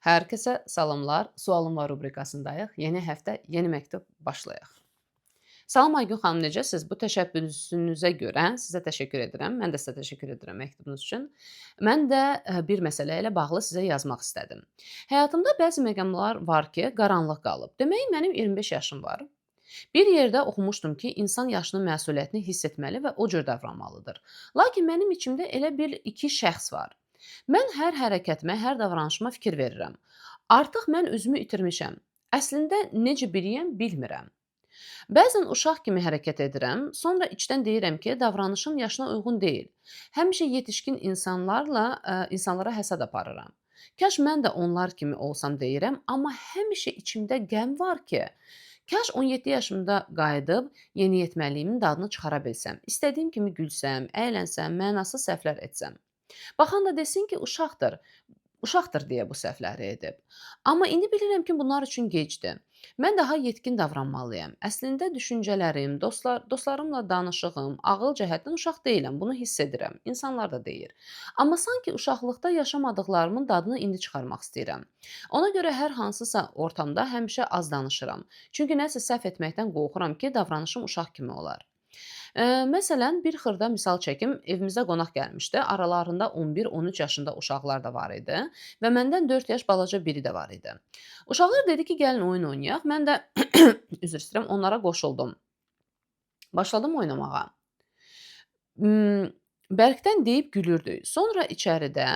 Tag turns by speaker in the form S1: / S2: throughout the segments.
S1: Hər kəsə salamlar. Sualım var rubrikasındayıq. Yeni həftə, yeni məktub başlayaq. Salam Aygün xanım, necəsiz? Bu təşəbbüsünüzə görə sizə təşəkkür edirəm. Mən də sizə təşəkkür edirəm məktubunuz üçün. Mən də bir məsələ ilə bağlı sizə yazmaq istədim. Həyatımda bəzi məqamlar var ki, qaranlıq qalıb. Demək, mənim 25 yaşım var. Bir yerdə oxumuşdum ki, insan yaşının məsuliyyətini hiss etməli və o cür davranmalıdır. Lakin mənim içimdə elə bir iki şəxs var. Mən hər hərəkətimə, hər davranışıma fikir verirəm. Artıq mən özümü itirmişəm. Əslində necə biriyəm bilmirəm. Bəzən uşaq kimi hərəkət edirəm, sonra içdən deyirəm ki, davranışım yaşına uyğun deyil. Həmişə yetişkin insanlarla insanlara həsəd aparıram. Kaş mən də onlar kimi olsam deyirəm, amma həmişə içimdə qəm var ki, kaş 17 yaşımda qayıdıb yeniyetməliyimin dadını çıxara bilsəm, istədiyim kimi gülsəm, əylənsəm, mənasız səhvlər etsəm. Baxan da desin ki, uşaqdır. Uşaqdır deyə bu səhvləri edib. Amma indi bilirəm ki, bunlar üçün gecdir. Mən daha yetkin davranmalıyam. Əslində düşüncələrim, dostlarımla danışığım, ağıl cəhətdən uşaq deyiləm. Bunu hiss edirəm. İnsanlar da deyir. Amma sanki uşaqlıqda yaşamadıqlarımın dadını indi çıxarmaq istəyirəm. Ona görə hər hansısa ortamda həmişə az danışıram. Çünki nəsə səhv etməkdən qorxuram ki, davranışım uşaq kimi olar. Məsələn, bir xırda misal çəkim, evimizə qonaq gəlmişdi. Aralarında 11-13 yaşında uşaqlar da var idi və məndən 4 yaş balaca biri də var idi. Uşaqlar dedi ki, gəlin oyun oynayaq. Mən də üzr istəyirəm, onlara qoşuldum. Başladım oynamağa. Bərkdən deyib gülürdük. Sonra içəridə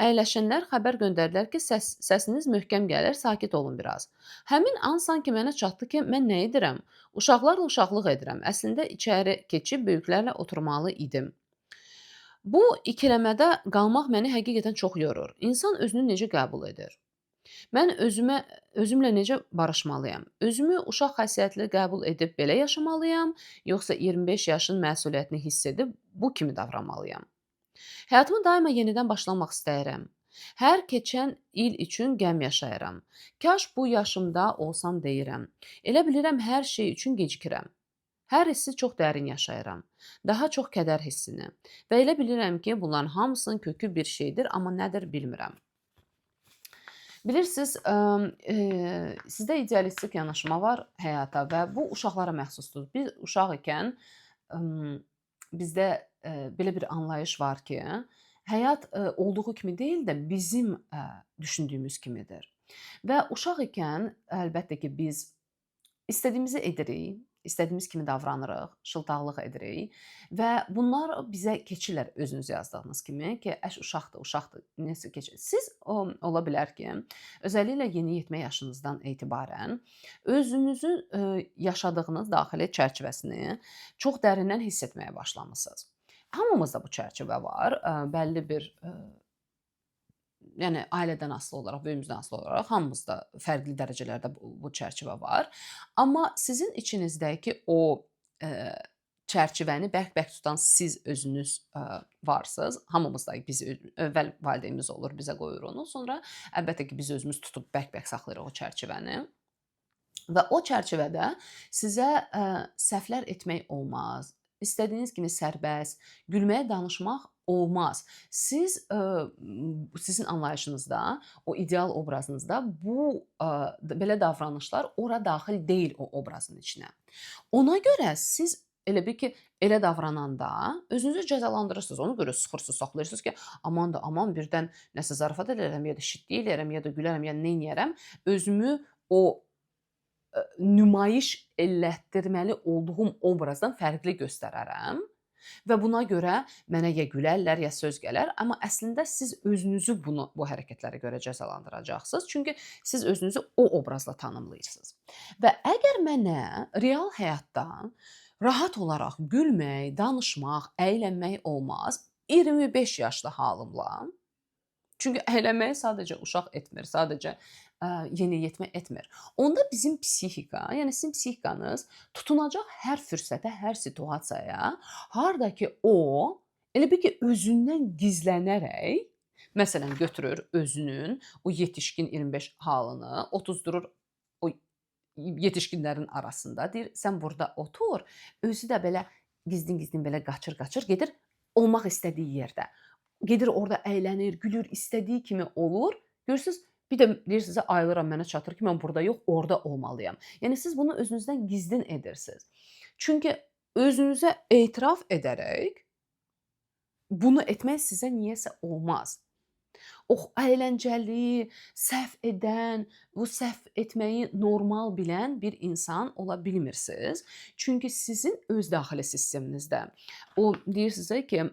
S1: əyləşənlər xəbər göndərdilər ki, səsiniz möhkəm gəlir, sakit olun biraz. Həmin an sanki mənə çatdı ki, mən nə edirəm? Uşaqlarla uşaqlıq edirəm. Əslində içəri keçib böyüklərlə oturmalı idim. Bu ikiləmədə qalmaq məni həqiqətən çox yorur. İnsan özünü necə qəbul edir? Mən özümlə necə barışmalıyam? Özümü uşaq xasiyyətli qəbul edib belə yaşamalıyam, yoxsa 25 yaşın məsuliyyətini hiss edib bu kimi davranmalıyam? Həyatımı daima yenidən başlamaq istəyirəm. Hər keçən il üçün qəm yaşayıram. Kaş bu yaşımda olsam deyirəm. Elə bilirəm hər şey üçün gecikirəm. Hər hissi çox dərin yaşayıram. Daha çox kədər hissini. Və elə bilirəm ki, bunların hamısının kökü bir şeydir, amma nədir bilmirəm. Bilirsiniz, sizdə idealistik yanaşma var həyata və bu uşaqlara məxsusdur. Biz uşaq ikən bizdə belə bir anlayış var ki, həyat olduğu kimi deyil də bizim düşündüyümüz kimidir. Və uşaq ikən əlbəttə ki, biz istədiyimizi edirik, istədiyimiz kimi davranırıq, şıltaqlıq edirik və bunlar bizə keçirlər özünüz yazdığınız kimi ki, əş uşaqdır, uşaqdır, nəsə keçir. Siz ola bilər ki, özəlliklə yeniyetmə yaşınızdan etibarən özünüzü yaşadığınız daxili çərçivəsini çox dərindən hiss etməyə başlamısınız. Hamımızda bu çərçivə var. Bəlli bir yəni ailədən asılı olaraq, böyüyümüzdən asılı olaraq hamımızda fərqli dərəcələrdə bu çərçivə var. Amma sizin içinizdəki o çərçivəni bərk-bərk tutan siz özünüz varsınız. Hamımızda biz əvvəl valideynimiz olur, bizə qoyur onu. Sonra əlbəttə ki, biz özümüz tutub bərk-bərk saxlayırıq o çərçivəni. Və o çərçivədə sizə səhvlər etmək olmaz. İstədiyiniz kimi sərbəst, gülməyə, danışmaq olmaz. Siz sizin anlayışınızda, o ideal obrazınızda bu belə davranışlar ora daxil deyil o obrazın içinə. Ona görə siz elə bil ki, elə davrananda özünüzü cəzalandırırsınız. Ona görə sıxırsınız, saxlayırsınız ki, aman da aman birdən nəsə zarafat eləyərəm, ya da şitlik eləyərəm, ya da gülərəm, ya neyniyərəm. Özümü o nümayiş elətdirməli olduğum obrazdan fərqli göstərərəm və buna görə mənə ya gülərlər, ya söz gələr, amma əslində siz özünüzü bu hərəkətlərə görə cəzalandıracaqsınız. Çünki siz özünüzü o obrazla tanımlayırsınız. Və əgər mənə real həyatda rahat olaraq gülmək, danışmaq, əylənmək olmaz, 25 yaşlı halımla, çünki əylənməyi sadəcə uşaq etmir, sadəcə yeniyetmə etmir. Onda bizim psixika, yəni sizin psixikanız tutunacaq hər fürsətə, hər situasiyaya, harda ki o elə bil ki, özündən gizlənərək, məsələn, götürür özünün o yetişkin 25 halını, otuzdurur o yetişkinlərin arasında, deyir, sən burada otur, özü də belə gizlin-gizlin belə qaçır-qaçır gedir olmaq istədiyi yerdə. Gedir orada əylənir, gülür, istədiyi kimi olur. Görürsüz, Bir də deyirsinizsə, ayılıram, mənə çatır ki, mən burada yox, orada olmalıyam. Yəni siz bunu özünüzdən gizlin edirsiniz. Çünki özünüzə etiraf edərək bunu etmək sizə niyəsə olmaz. O əyləncəli, səhv edən, bu səhv etməyi normal bilən bir insan ola bilmirsiniz. Çünki sizin öz daxili sisteminizdə o deyir sizə ki,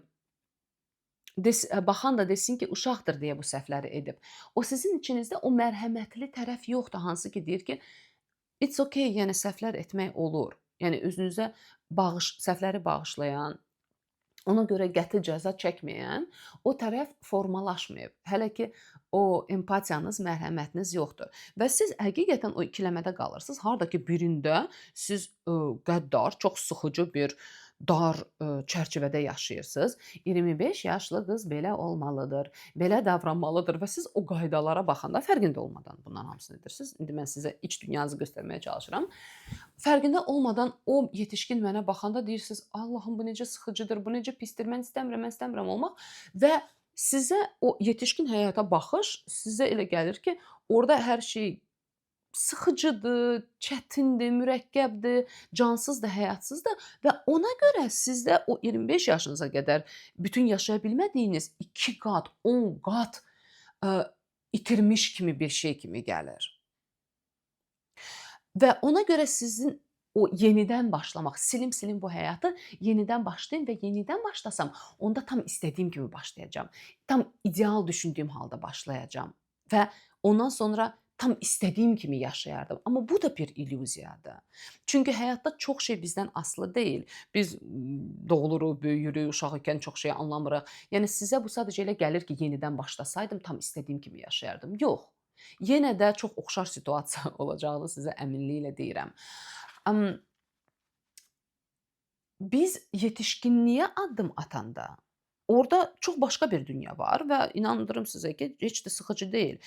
S1: baxan da desin ki, uşaqdır deyə bu səhvləri edib. O sizin içinizdə o mərhəmətli tərəf yoxdur, hansı ki deyir ki, it's okay, yəni səhvlər etmək olur. Yəni özünüzə səhvləri bağışlayan, ona görə qəti cəza çəkməyən o tərəf formalaşmayıb. Hələ ki o empatiyanız, mərhəmətiniz yoxdur. Və siz həqiqətən o ikiləmədə qalırsınız. Harda ki birində siz qəddar, çox sıxıcı bir dar çərçivədə yaşayırsınız. 25 yaşlı qız belə olmalıdır, belə davranmalıdır və siz o qaydalara baxanda fərqində olmadan bunların hamısını edirsiniz. İndi mən sizə iç dünyanızı göstərməyə çalışıram. Fərqində olmadan o yetişkin mənə baxanda deyirsiniz, Allahım bu necə sıxıcıdır, bu necə pisdir, mən istəmirəm, mən istəmirəm olmaq və sizə o yetişkin həyata baxış sizə elə gəlir ki, orada hər şey sıxıcıdır, çətindir, mürəkkəbdir, cansızdır, həyatsızdır və ona görə sizdə o 25 yaşınıza qədər bütün yaşaya bilmədiyiniz 2 qat, 10 qat itirmiş kimi bir şey kimi gəlir. Və ona görə sizin o yenidən başlamaq, silim-silim bu həyatı yenidən başlayım və yenidən başlasam, onda tam istədiyim kimi başlayacağam. Tam ideal düşündüyüm halda başlayacağam və ondan sonra tam istədiyim kimi yaşayardım. Amma bu da bir illüziyadır. Çünki həyatda çox şey bizdən asılı deyil. Biz doğuluruq, böyüyürük, uşaq ikən çox şey anlamırıq. Yəni sizə bu sadəcə elə gəlir ki, yenidən başlasaydım tam istədiyim kimi yaşayardım. Yox. Yenə də çox oxşar situasiya olacağını sizə əminliklə deyirəm. Biz yetişkinliyə addım atanda orada çox başqa bir dünya var və inandırım sizə ki, heç də sıxıcı deyil.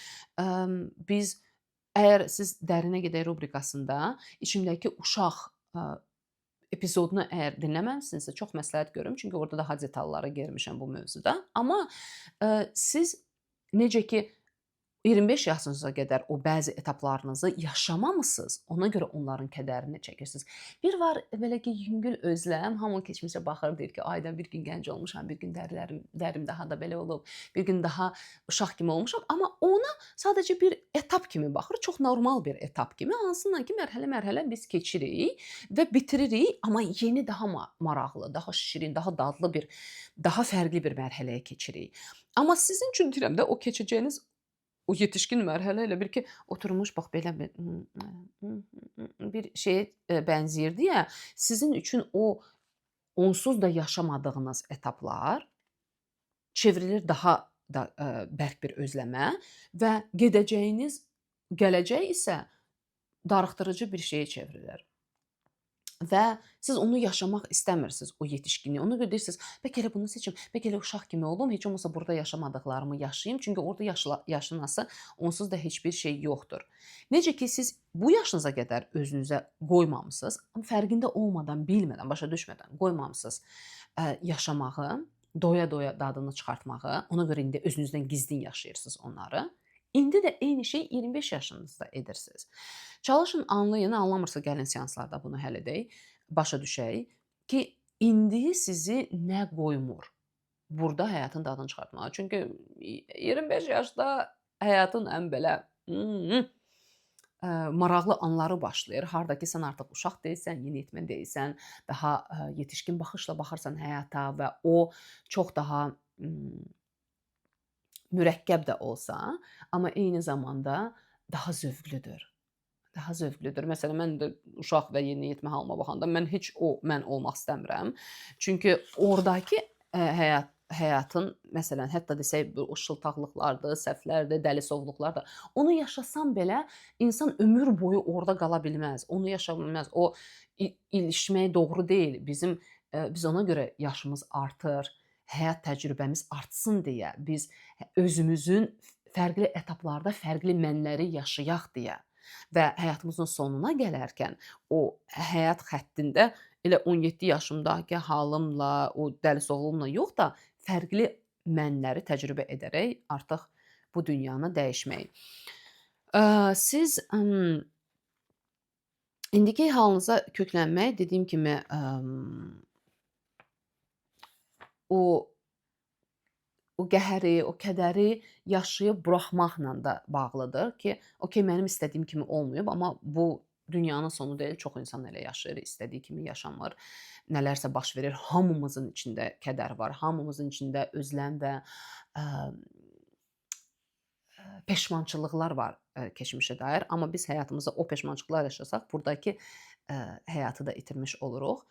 S1: Biz əgər siz Dərinə gedək rubrikasında içimdəki uşaq epizodunu əgər dinləməmisinizsə, çox məsləhət görürüm, çünki orada daha detallara girmişəm bu mövzuda. Amma siz necə ki 25 yaşınıza qədər o bəzi etaplarınızı yaşamamısınız, ona görə onların kədərini çəkirsiniz. Bir var belə ki, yüngül özləm, hamı keçmişə baxır, deyir ki, ayda bir gün gənc olmuşam, bir gün dərim daha da belə olub, bir gün daha uşaq kimi olmuşam. Amma ona sadəcə bir etap kimi baxır, çox normal bir etap kimi, hansından ki, mərhələ-mərhələ biz keçirik və bitiririk, amma yeni daha maraqlı, daha şirin, daha dadlı bir, daha fərqli bir mərhələyə keçirik. Amma sizin üçün deyirəm də, o keçəcəyiniz o yetişkin mərhələ elə bir ki, oturmuş bax belə bir şeyə bənzəyir deyə sizin üçün o onsuz da yaşamadığınız etaplar çevrilir daha da bərk bir özləmə və gedəcəyiniz gələcək isə darıxdırıcı bir şeyə çevrilir. Və siz onu yaşamaq istəmirsiniz, o yetişkinliyi. Ona görə deyirsiniz, bəlkə elə bunu seçim, bəlkə elə uşaq kimi olum, heç olmasa burada yaşamadıqlarımı yaşayım. Çünki orada yaşanası onsuz da heç bir şey yoxdur. Necə ki, siz bu yaşınıza qədər özünüzə qoymamısınız, amma fərqində olmadan, bilmədən, başa düşmədən qoymamısınız yaşamağı, doya-doya dadını çıxartmağı, ona görə indi özünüzdən gizlin yaşayırsınız onları. İndi də eyni şey 25 yaşınızda edirsiniz. Çalışın, anlayın, anlamırsa gəlin seanslarda bunu həll edək, başa düşək ki, indi sizi nə qoymur burada həyatın dadını çıxartmağa. Çünki 25 yaşda həyatın ən belə maraqlı anları başlayır. Harda ki, sən artıq uşaq deyilsən, yeniyetmə deyilsən, daha yetişkin baxışla baxırsan həyata və o çox daha mürəkkəb də olsa, amma eyni zamanda daha zövqlüdür. Daha zövqlüdür. Məsələn, mən də uşaq və yeniyetmə halıma baxanda mən heç o mən olmaq istəmirəm. Çünki oradakı həyatın, məsələn, hətta desək o şıltaqlıqlardır, səhvlərdir, dəlisovluqlardır. Onu yaşasam belə insan ömür boyu orada qala bilməz. Onu yaşaya bilməz. O ilişmək doğru deyil. Biz ona görə yaşımız artır, həyat təcrübəmiz artsın deyə, biz özümüzün fərqli etaplarda fərqli mənləri yaşayaq deyə və həyatımızın sonuna gələrkən o həyat xəttində elə 17 yaşımdakı halımla, o dəlisovluğumla yox da fərqli mənləri təcrübə edərək artıq bu dünyanı dəyişmək. Siz indiki halınıza köklənmək, dediyim kimi, o qəhəri, o kədəri yaşayıb buraxmaqla da bağlıdır ki, okey, mənim istədiyim kimi olmayıb, amma bu dünyanın sonu deyil. Çox insan elə yaşayır, istədiyi kimi yaşamır. Nələrsə baş verir. Hamımızın içində kədər var, hamımızın içində özləm və peşmançılıqlar var keçmişə dair. Amma biz həyatımızda o peşmançılıqlar yaşasaq, buradakı həyatı da itirmiş oluruq.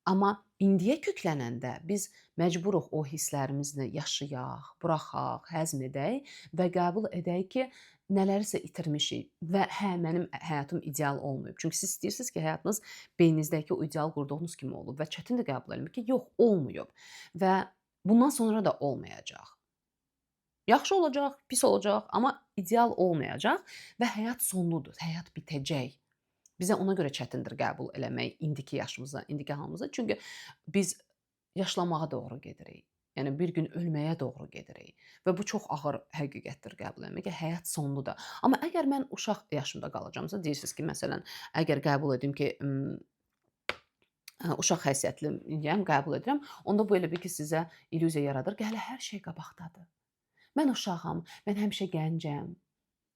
S1: Amma indiyə köklənəndə biz məcburuq o hisslərimizi yaşayaq, buraxaq, həzm edək və qəbul edək ki, nələrisə itirmişik və hə, mənim həyatım ideal olmayıb. Çünki siz istəyirsiniz ki, həyatınız beyninizdəki o ideal qurduğunuz kimi olub və çətindir qəbul etmək ki, yox, olmayıb və bundan sonra da olmayacaq. Yaxşı olacaq, pis olacaq, amma ideal olmayacaq və həyat sonludur, həyat bitəcək. Bizə ona görə çətindir qəbul eləmək indiki yaşımıza, indiki halımıza. Çünki biz yaşlanmağa doğru gedirik. Yəni bir gün ölməyə doğru gedirik və bu çox ağır həqiqətdir qəbul eləmək ki, həyat sonludur. Amma əgər mən uşaq yaşımda qalacamsa, deyirsiniz ki, məsələn, əgər qəbul edim ki, uşaq həsiyyətliyəm, qəbul edirəm, onda bu elə bil ki, sizə illüziya yaradır ki, hələ hər şey qabaqdadır. Mən uşağam, mən həmişə gəncəm.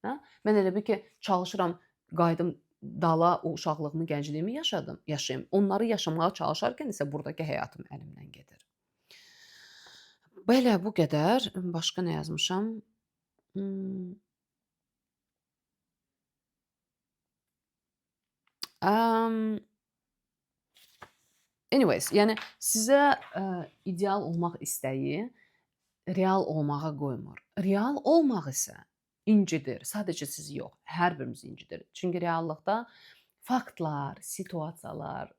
S1: Hə? Mən elə bil ki, çalışıram, qayıdım dala o uşaqlığımı, gəncliyimi yaşadım, yaşayım. Onları yaşamağa çalışarkən isə buradakı həyatım əlimdən gedir. Belə bu qədər. Başqa nə yazmışam? Anyways, yəni sizə ideal olmaq istəyi real olmağa qoymur. Real olmaq isə incidir. Sadəcə sizi yox, hər birimizi incidir. Çünki reallıqda faktlar, situasiyalar,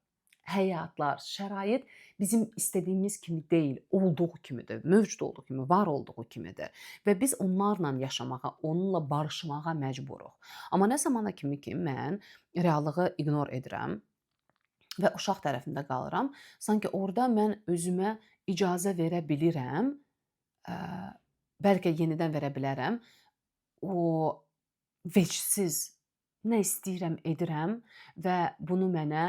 S1: həyatlar, şərait bizim istədiyimiz kimi deyil, olduğu kimidir, mövcud olduğu kimi, var olduğu kimidir və biz onlarla yaşamağa, onunla barışmağa məcburuq. Amma nə zamana kimi ki, mən reallığı ignor edirəm və uşaq tərəfində qalıram, sanki orada mən özümə icazə verə bilirəm, bəlkə yenidən verə bilərəm, o vecsiz nə istəyirəm edirəm və bunu mənə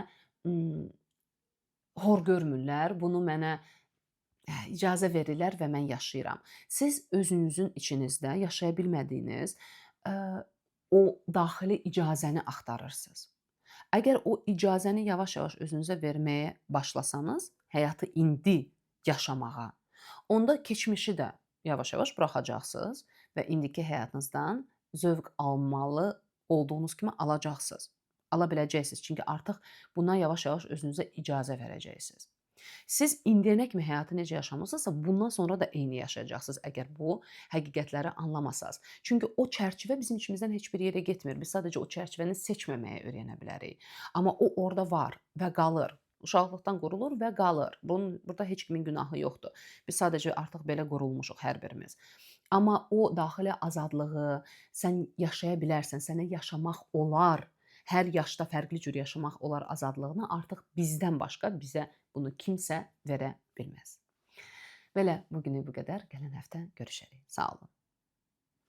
S1: hor görmürlər, bunu mənə icazə verirlər və mən yaşayıram. Siz özünüzün içinizdə yaşaya bilmədiyiniz o daxili icazəni axtarırsınız. Əgər o icazəni yavaş-yavaş özünüzə verməyə başlasanız, həyatı indi yaşamağa, onda keçmişi də yavaş-yavaş buraxacaqsınız və indiki həyatınızdan zövq almalı olduğunuz kimi alacaqsınız. Ala biləcəksiniz. Çünki artıq buna yavaş-yavaş özünüzə icazə verəcəksiniz. Siz indiyənə kimi həyatı necə yaşamısınızsa, bundan sonra da eyni yaşayacaqsınız əgər bu həqiqətləri anlamasanız. Çünki o çərçivə bizim içimizdən heç bir yerə getmir. Biz sadəcə o çərçivəni seçməməyə öyrənə bilərik. Amma o orada var və qalır. Uşaqlıqdan qurulur və qalır. Bunun burada heç kimin günahı yoxdur. Biz sadəcə artıq belə qurulmuşuq hər birimiz. Amma o daxili azadlığı, sən yaşaya bilərsən, sənə yaşamaq olar, hər yaşda fərqli cür yaşamaq olar azadlığını artıq bizdən başqa bizə bunu kimsə verə bilməz. Belə, bugünlük bu qədər. Gələn həftə görüşərik. Sağ olun.